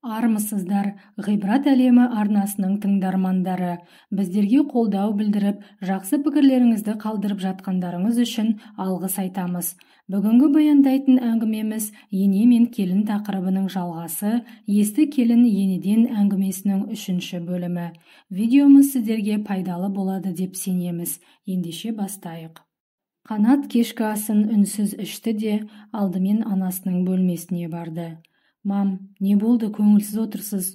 Армысыздар, Ғибрат әлемі арнасының тыңдармандары! Біздерге қолдау білдіріп, жақсы пікірлеріңізді қалдырып жатқандарыңыз үшін алғыс айтамыз. Бүгінгі баяндайтын әңгімеміз ене мен келін тақырыбының жалғасы, есті келін енеден әңгімесінің 3-ші бөлімі. Видеомыз сіздерге пайдалы болады деп сенеміз. Ендеше бастайық. Қанат кешкі асын үнсіз ішті де, алдымен анасының бөлмесіне барды. Мам, не болды, көңілсіз отырсыз?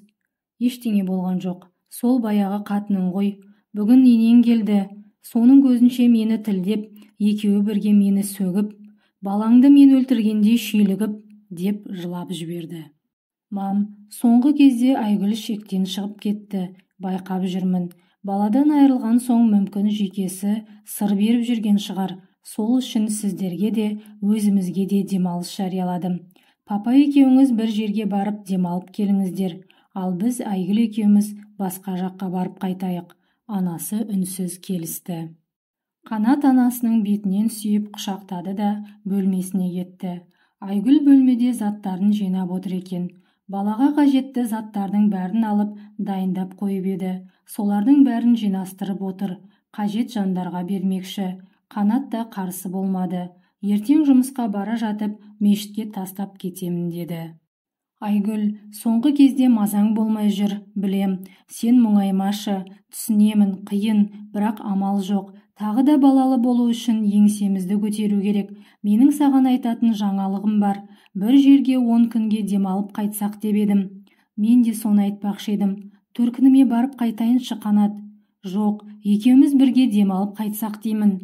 Ештеңе болған жоқ. Сол баяғы қатының ғой. Бүгін енең келді. Соның көзінше мені тілдеп, екеуі бірге мені сөгіп, балаңды мен өлтіргендей шүйлігіп, деп жылап жіберді. Мам, соңғы кезде Айгүл шектен шығып кетті, байқап жүрмін. Баладан айырылған соң мүмкін жүйкесі сыр беріп жүрген шығар. Сол үшін сіздерге де, өзімізге де демалыс жарияладым. Папа екеуіңіз бір жерге барып демалып келіңіздер, ал біз Айгүл екеуміз басқа жаққа барып қайтайық. Анасы үнсіз келісті. Қанат анасының бетінен сүйіп құшақтады да бөлмесіне кетті. Айгүл бөлмеде заттарын жинап отыр екен. Балаға қажетті заттардың бәрін алып дайындап қойып еді. Солардың бәрін жинастырып отыр. Қажет жандарға бермекші. Қанат та қарсы болмады. Ертең жұмысқа бара жатып, мешітке тастап кетемін деді. Айгүл, соңғы кезде мазаң болмай жүр, білем. Сен мұңаймашы, түсінемін, қиын, бірақ амал жоқ. Тағы да балалы болу үшін еңсемізді көтеру керек. Менің саған айтатын жаңалығым бар. Бір жерге 10 күнге демалып қайтсақ деп едім. Мен де соны айтпақшы едім. Төркініме барып қайтайыншы, Қанат. Жоқ, екеуміз бірге демалып қайтсақ деймін.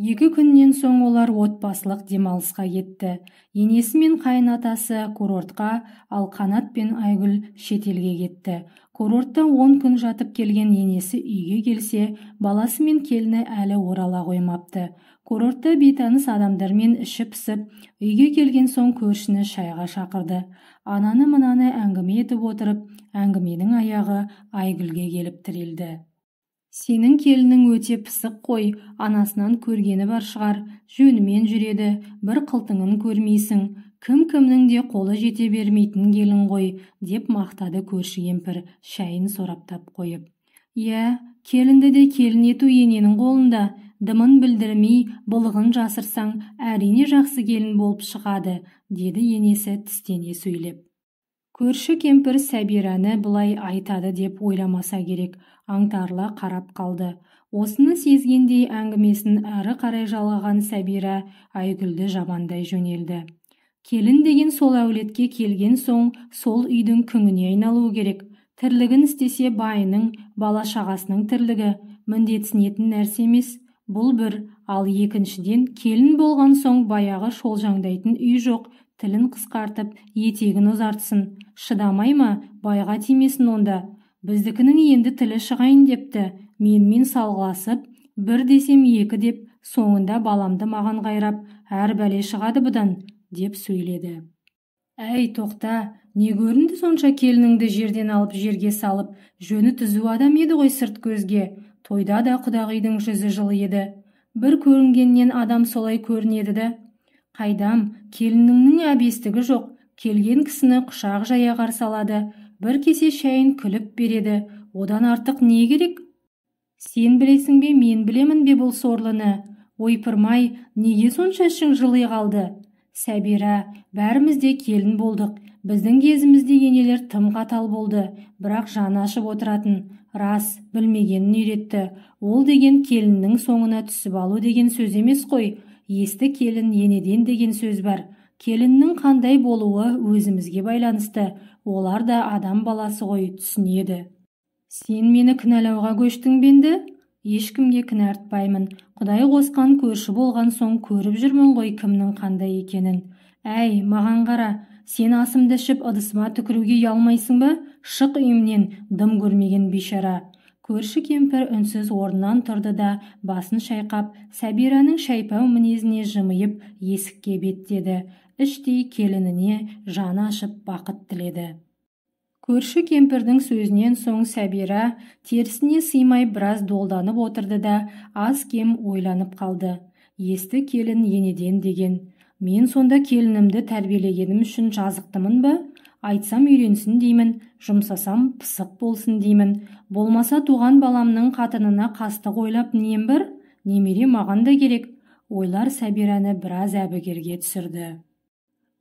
2 күннен соң олар отбасылық демалысқа кетті. Енесі мен қайынатасы курортқа, ал Қанат пен Айгүл шетелге кетті. Курортта 10 күн жатып келген енесі үйге келсе, баласы мен келіні әлі орала қоймапты. Курортта бейтаныс адамдармен іші пісіп, үйге келген соң көршіні шайға шақырды. Ананы-мынаны әңгіме етіп отырып, әңгіменің аяғы Айгүлге келіп тірелді. Сенің келінің өте пысық қой, анасынан көргені бар шығар, жөнімен жүреді, бір қылтыңын көрмейсің, кім-кімнің де қолы жете бермейтін келін ғой, деп мақтады көрші кемпір, шайын сораптап қойып. Иә, келінді де келін ету ененің қолында, дымын білдірмей, былығын жасырсаң, әрине жақсы келін болып шығады, деді енесі тістене сөйлеп. Көрші кемпір Сәбираны бұлай айтады деп ойламаса керек, аңтарыла қарап қалды. Осыны сезгендей әңгімесін әрі қарай жалғаған Сәбира Айгүлді жамандай жөнелді. Келін деген сол әулетке келген соң сол үйдің күңіне айналуы керек. Тірлігін істесе байының, бала-шағасының тірлігі, міндетсінетін нәрсе емес. Бұл бір, ал екіншіден келін болған соң баяғы шолжаңдайтын үй жоқ, тілін қысқартып, етегін ұзартсын. Шыдамай ма, байға тимесін онда. Біздікінің енді тілі шығайын депті, менімен салғыласып, бір десем екі деп, соңында баламды маған қайрап, әр бәле шығады бұдан, деп сөйледі. Әй, тоқта, не көрінді сонша келініңді жерден алып жерге салып, жөні түзу адам еді ғой сырт көзге, тойда да құдағидың жүзі жылы еді. Бір көрінгеннен адам солай көрінеді да. Қайдам, келініңнің әбестігі жоқ, келген кісіні құшақ жая қарсы алады, бір кесе шайын күліп береді, одан артық не керек? Сен білесің бе, мен білемін бе бұл сорлыны? Ойпырмай, неге сонша ішің жыли қалды? Сәбира, бәріміз де келін болдық, біздің кезімізде енелер тым қатал болды, бірақ жаны ашып отыратын. Рас, білмегенін үйретті. Ол деген келіннің соңына түсіп алу деген сөз емес қой. Есті келін енеден деген сөз бар. Келіннің қандай болуы өзімізге байланысты. Олар да адам баласы ғой, түсінеді. Сен мені кінәлауға көштің бе енді? Ешкімге кінә артпаймын. Құдай қосқан көрші болған соң көріп жүрмін ғой кімнің қандай екенін. Әй, маған қара, сен асымды ішіп ыдысыма түкіруге ұялмайсың ба? Шық үйімнен, дым көрмеген бейшара. Көрші кемпір үнсіз орнынан тұрды да басын шайқап, Сәбираның шайпау мінезіне жымиып есікке беттеді. Іштей келініне жаны ашып бақыт тіледі. Көрші кемпірдің сөзінен соң Сәбира терісіне сыймай біраз долданып отырды да аз-кем ойланып қалды. Есті келін енеден деген. Мен сонда келінімді тәрбиелегенім үшін жазықтымын ба? Айтсам үйренсін деймін, жұмсасам пысық болсын деймін. Болмаса туған баламның қатынына қастық ойлап нем бар? Немере маған да керек. Ойлар Сәбираны біраз әбігерге түсірді.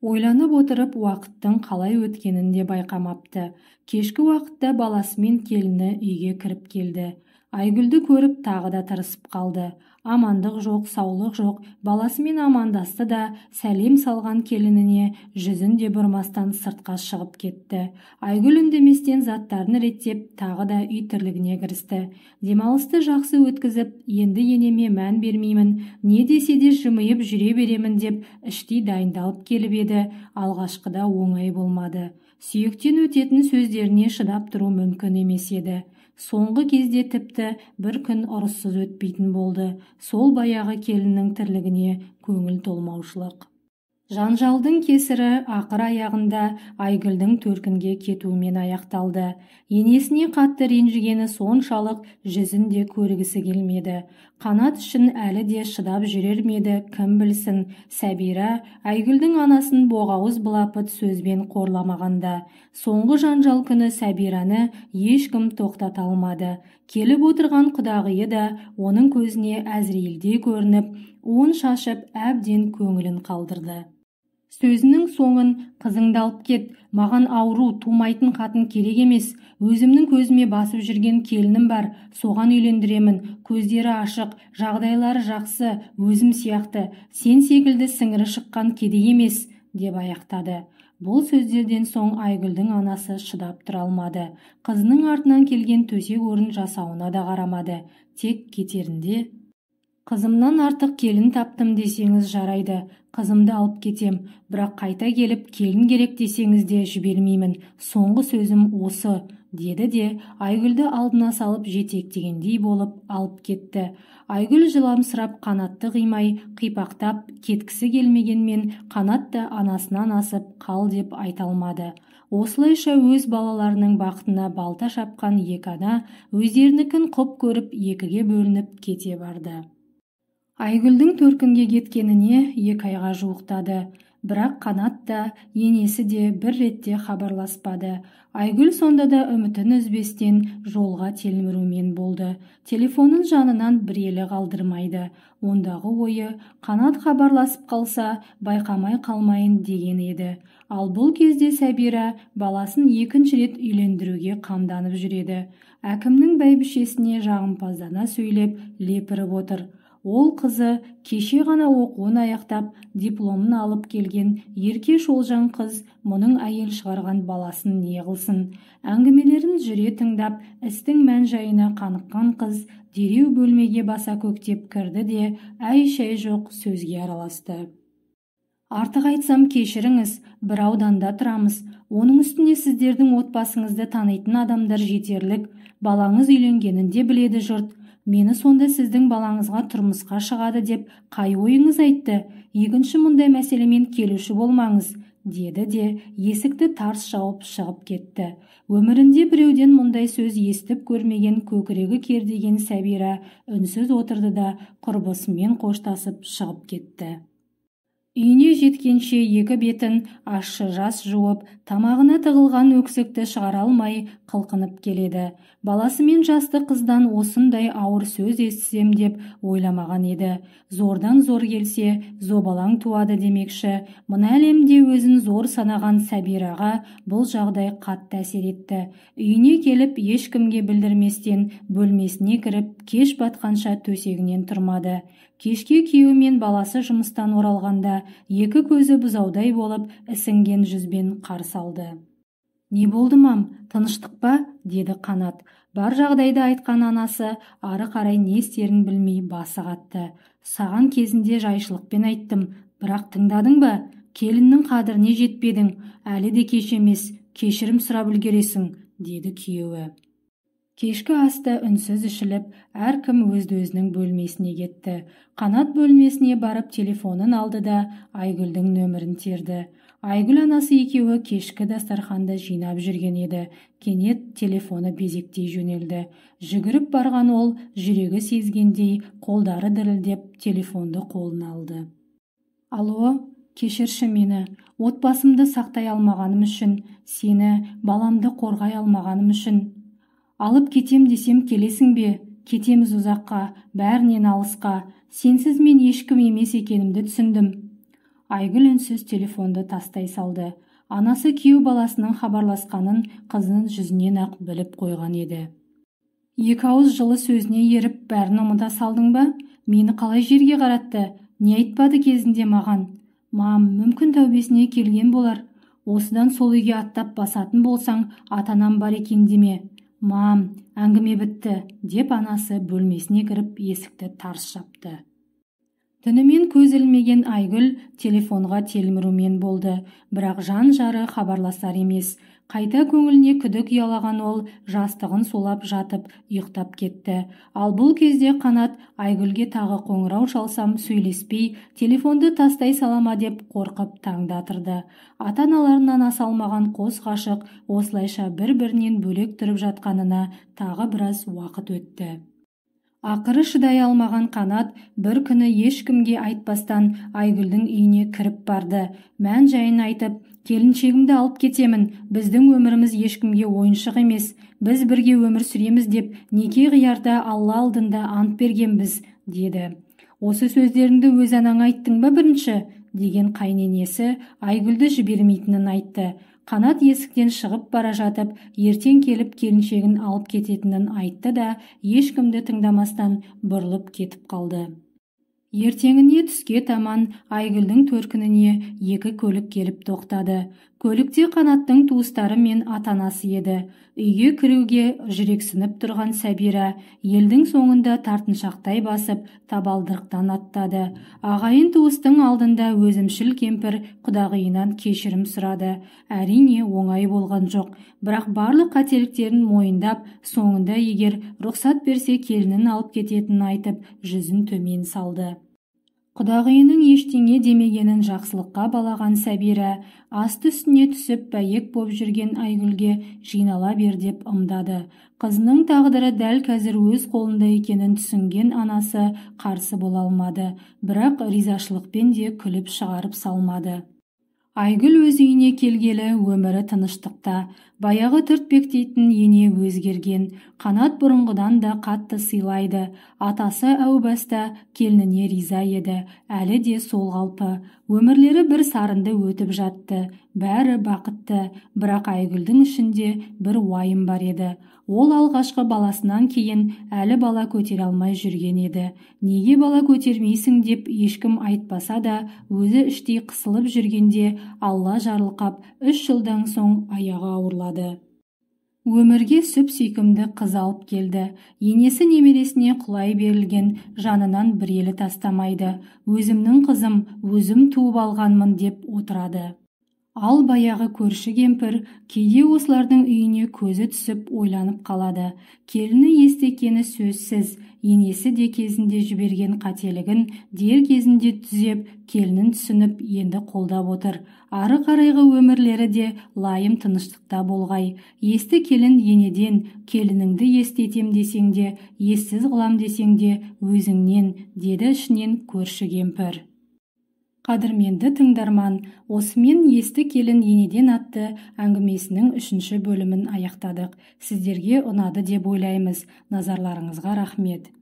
Ойланып отырып уақыттың қалай өткенін де байқамапты. Кешкі уақытта баласы мен келіні үйге кіріп келді. Айгүлді көріп тағы да тырысып қалды. Амандық жоқ, саулық жоқ, баласымен амандасты да сәлем салған келініне жүзін де бұрмастан сыртқа шығып кетті. Айгүл үндеместен заттарын реттеп, тағы да үй тірлігіне кірісті. Демалысты жақсы өткізіп, енді енеме мән бермеймін, не десе де жымиып жүре беремін деп іштей дайындалып келіп еді, алғашқыда оңай болмады. Сүйектен өтетін сөздеріне шыдап тұру мүмкін емес еді. Соңғы кезде тіпті бір күн ұрыссыз өтпейтін болды. Сол баяғы келіннің тірлігіне көңіл толмаушылық. Жанжалдың кесірі ақыр аяғында Айгүлдің төркінге кетуімен аяқталды. Енесіне қатты ренжігені соншалық жүзін де көргісі келмеді. Қанат үшін әлі де шыдап жүрер ме еді, кім білсін. Сәбира Айгүлдің анасын боғауыз былапыт сөзбен қорламағанда. Соңғы жанжал күні Сәбираны ешкім тоқтата алмады. Келіп отырған құдағиы да оның көзіне Әзірейілдей көрініп, уын шашып әбден көңілін қалдырды. Сөзінің соңын қызыңды алып кет, маған ауру, тумайтын қатын керек емес, өзімнің көзіме басып жүрген келінім бар, соған үйлендіремін, көздері ашық, жағдайлары жақсы, өзім сияқты, сен секілді сіңірі шыққан кедей емес, деп аяқтады. Бұл сөздерден соң Айгүлдің анасы шыдап тұра алмады. Қызының артынан келген төсек орын жасауына да қарамады. Тек кетерінде қызымнан артық келін таптым десеңіз жарайды, қызымды алып кетем, бірақ қайта келіп келін керек десеңіз де жібермеймін, соңғы сөзім осы, деді де Айгүлді алдына салып жетектегендей болып алып кетті. Айгүл жыламсырап Қанатты қимай, қипақтап кеткісі келмегенмен Қанат та анасынан асып қал деп айта алмады. Осылайша өз балаларының бақытына балта шапқан екі ана өздерінікін құп көріп екіге бөлініп кете барды. Айгүлдің төркінге кеткеніне 2 айға жуықтады. Бірақ Қанат та, енесі де бір ретте хабарласпады. Айгүл сонда да үмітін үзбестен жолға телмірумен болды. Телефонын жанынан бір елі қалдырмайды. Ондағы ойы Қанат хабарласып қалса, байқамай қалмайын деген еді. Ал бұл кезде Сәбира баласын екінші рет үйлендіруге қамданып жүреді. Әкімнің бәйбішесіне жағымпаздана сөйлеп, лепіріп отыр. Ол қызы кеше ғана оқуын аяқтап, дипломын алып келген ерке шолжаң қыз мұның әйел шығарған баласын не қылсын. Әңгімелерін жүре тыңдап, істің мән-жайына қаныққан қыз дереу бөлмеге баса көктеп кірді де, әй-шәй жоқ сөзге араласты. Артық айтсам кешіріңіз, бір ауданда тұрамыз. Оның үстіне сіздердің отбасыңызды танитын адамдар жетерлік, балаңыз үйленгенін де біледі жұрт. Мені сонда сіздің балаңызға тұрмысқа шығады деп қай ойыңыз айтты? Екінші мұндай мәселемен келуші болмаңыз, деді де есікті тарс жауып шығып кетті. Өмірінде біреуден мұндай сөз естіп көрмеген көкірегі кердеген Сәбира үнсіз отырды да құрбысымен қоштасып шығып кетті. Үйіне жеткенше екі бетін ащы жас жуып, тамағына тығылған өксікті шығара алмай қылқынып келеді. Баласымен жасты қыздан осындай ауыр сөз естісем деп ойламаған еді. Зордан зор келсе, зобалаң туады демекші, мына әлемде өзін зор санаған Сәбираға бұл жағдай қатты әсер етті. Үйіне келіп, ешкімге білдірместен бөлмесіне кіріп, кеш батқанша төсегінен тұрмады. Кешке күйеуі мен баласы жұмыстан оралғанда екі көзі бұзаудай болып ісінген жүзбен қарсы алды. Не болды, мам, тыныштық па? Деді Қанат. Бар жағдайды айтқан анасы ары қарай не істерін білмей басы қатты. Саған кезінде жайшылықпен айттым, бірақ тыңдадың ба? Келіннің қадіріне жетпедің, әлі де кеш емес, кешірім сұрап үлгересің, деді күйеуі. Кешкі асты үнсіз ішіліп, әркім өз-өзінің бөлмесіне кетті. Қанат бөлмесіне барып телефонын алды да Айгүлдің нөмірін терді. Айгүл анасы екеуі кешкі дастарханды жинап жүрген еді. Кенет телефоны безектей жөнелді. Жүгіріп барған ол жүрегі сезгендей қолдары дірілдеп телефонды қолына алды. Алло, Кешірші мені, отбасымды сақтай алмағаным үшін, сені, баламды қорғай алмағаным үшін. Алып кетем десем келесің бе? Кетеміз ұзаққа, бәрінен алысқа. Сенсіз мен ешкім емес екенімді түсіндім. Айгүл үнсіз телефонды тастай салды. Анасы күйеу баласының хабарласқанын қызының жүзінен-ақ біліп қойған еді. Екі ауыз жылы сөзіне еріп бәрін ұмыта салдың ба? Мені қалай жерге қаратты? Не айтпады кезінде маған? Мам, мүмкін тәубесіне келген болар. Осыдан сол үйге аттап басатын болсаң, ата-анам бар екен деме. Мам, әңгіме бітті, деп анасы бөлмесіне кіріп есікті тарс жапты. Түнімен көз ілмеген Айгүл телефонға телмірумен болды, бірақ жан жары хабарласар емес. Қайта көңіліне күдік ұялаған ол жастығын сулап жатып ұйықтап кетті. Ал бұл кезде Қанат Айгүлге тағы қоңырау шалсам сөйлеспей, телефонды тастай салама деп қорқып таңда тұрды. Ата-аналарынан аса алмаған қос ғашық осылайша бір-бірінен бөлек тұрып жатқанына тағы біраз уақыт өтті. Ақыры шыдай алмаған Қанат бір күні ешкімге айтпастан Айгүлдің үйіне кіріп барды. Мән жайын айтып, келіншегімді алып кетемін, біздің өміріміз ешкімге ойыншық емес, біз бірге өмір сүреміз деп неке қиярда Алла алдында ант бергенбіз, деді. Осы сөздеріңді өз анаңа айттың ба бірінші, деген қайненесі Айгүлді жібермейтінін айтты. Қанат есіктен шығып бара жатып, ертең келіп келіншегін алып кететінін айтты да, ешкімді тыңдамастан бұрылып кетіп қалды. Ертеңіне түске таман Айгүлдің төркініне екі көлік келіп тоқтады. Көлікте Қанаттың туыстары мен ата-анасы еді. Үйге кіруге жүрексініп тұрған Сәбира елдің соңында тартыншақтай басып табалдырықтан аттады. Ағайын туыстың алдында өзімшіл кемпір құдағиынан кешірім сұрады. Әрине оңай болған жоқ, бірақ барлық қателіктерін мойындап, соңында егер рұқсат берсе келінін алып кететінін айтып, жүзін төмен салды. Құдағиының ештеңе демегенін жақсылыққа балаған Сәбира асты үстіне түсіп бәйек боп жүрген Айгүлге жинала бер деп ымдады. Қызының тағдыры дәл қазір өз қолында екенін түсінген анасы қарсы бола алмады, бірақ ризашылықпен де күліп шығарып салмады. Айгүл өз үйіне келгелі өмірі тыныштықта. Баяғы түртпектейтін ене өзгерген. Қанат бұрынғыдан да қатты сыйлайды. Атасы әу баста келініне риза еді, әлі де сол қалпы. Өмірлері бір сарынды өтіп жатты. Бәрі бақытты, бірақ Айгүлдің ішінде бір уайым бар еді. Ол алғашқы баласынан кейін әлі бала көтере алмай жүрген еді. Неге бала көтермейсің деп ешкім айтпаса да, өзі іштей қысылып жүргенде Алла жарылқап, 3 жылдан соң аяғы ауырлады. Өмірге сүп-сүйкімді қыз алып келді. Енесі немересіне құлай берілген, жанынан бір елі тастамайды. Өзімнің қызым, өзім туып алғанмын деп отырады. Ал баяғы көрші кемпір кейде осылардың үйіне көзі түсіп ойланып қалады. Келіні есті екені сөзсіз, енесі де кезінде жіберген қателігін дер кезінде түзеп, келінін түсініп енді қолдап отыр. Ары қарайғы өмірлері де лайым тыныштықта болғай. Есті келін енеден, келініңді есті етем десең де, ессіз қылам десең де өзіңнен, деді ішінен көрші кемпір. Қадірменді тыңдарман, осымен есті келін енеден атты әңгімесінің 3-ші бөлімін аяқтадық. Сіздерге ұнады деп ойлаймыз. Назарларыңызға рахмет.